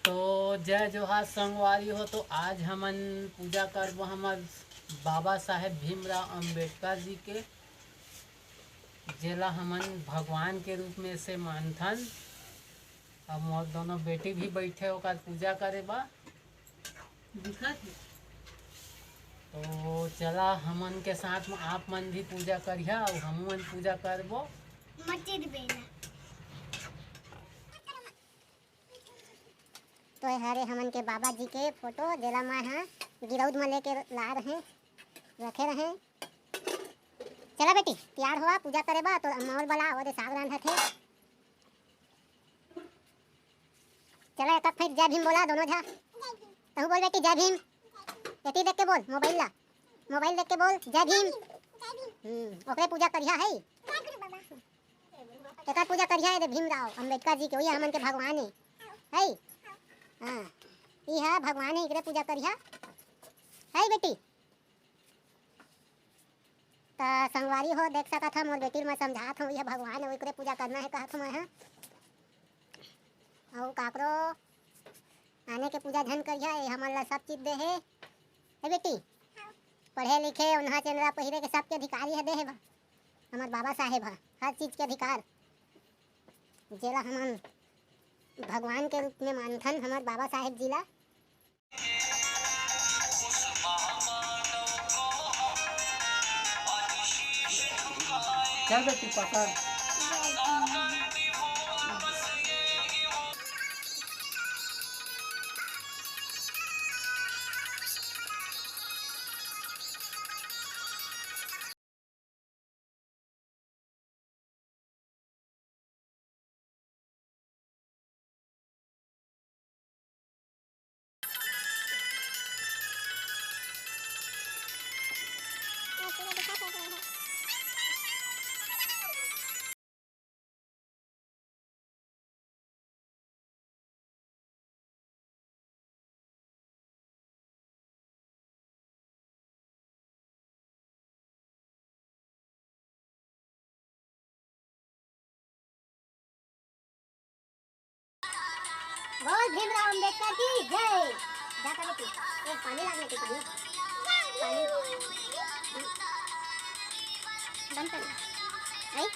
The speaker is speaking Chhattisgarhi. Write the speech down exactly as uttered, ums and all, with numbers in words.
तो जय जोहार संगवारी हो। तो आज हमन पूजा करबो हमर बाबा साहेब भीमराव अंबेडकर जी के, जेला हमन भगवान के रूप में से मानथन। अब मोर दोनों बेटी भी बैठे ओकर पूजा करे बा। दिखत हे। तो चला हमन के साथ में आप मन भी पूजा करिहा अउ हमू मन पूजा करबो। मस्जिद बेला। तो ये हरे हमन के बाबा जी के फोटो, जेला मैं हा गिरौद में लेके ला रहे, रखे रहे। चला बेटी, तैयार होवा, पूजा करे बा। तो मोर बला ओदे साग रांधत हे। चला एक फेर जय भीम बोला दोनों झा। तहू बोल बेटी जय भीम। एती देख के बोल मोबाइल ला, मोबाइल देख के बोल जय भीम। हम्म, ओकरे पूजा करिहा है। एकर पूजा करिहा है दे भीमराव अंबेडकर जी के, वही हमन के भगवान है, है। हाँ, ई है भगवान है, एकरे पूजा करिहा है बेटी। त संगवारी हो, देख सकत ह मोर बेटी ल मैं समझात हूँ, ये भगवान है, ओकरे पूजा करना है कहत हूँ मैं ह। अउ काकरो आने के पूजा झन करिहा, ये हमन ला सब चीज दे हे। ए बेटी, पढ़े लिखे, ओन्हा चेंदरा पहिरे के सबके अधिकारी ह दे हे बा। हमर बाबा साहेब ह हर चीज के अधिकार, जेला हमन भगवान के रूप में मानथन हमर बाबा साहेब जी ला। चल बेटी पकड़। बोल भीमराव अंबेडकर की जय। जा कर तू एक पानी लाग लेके पानी, पानी बंद कर। आई।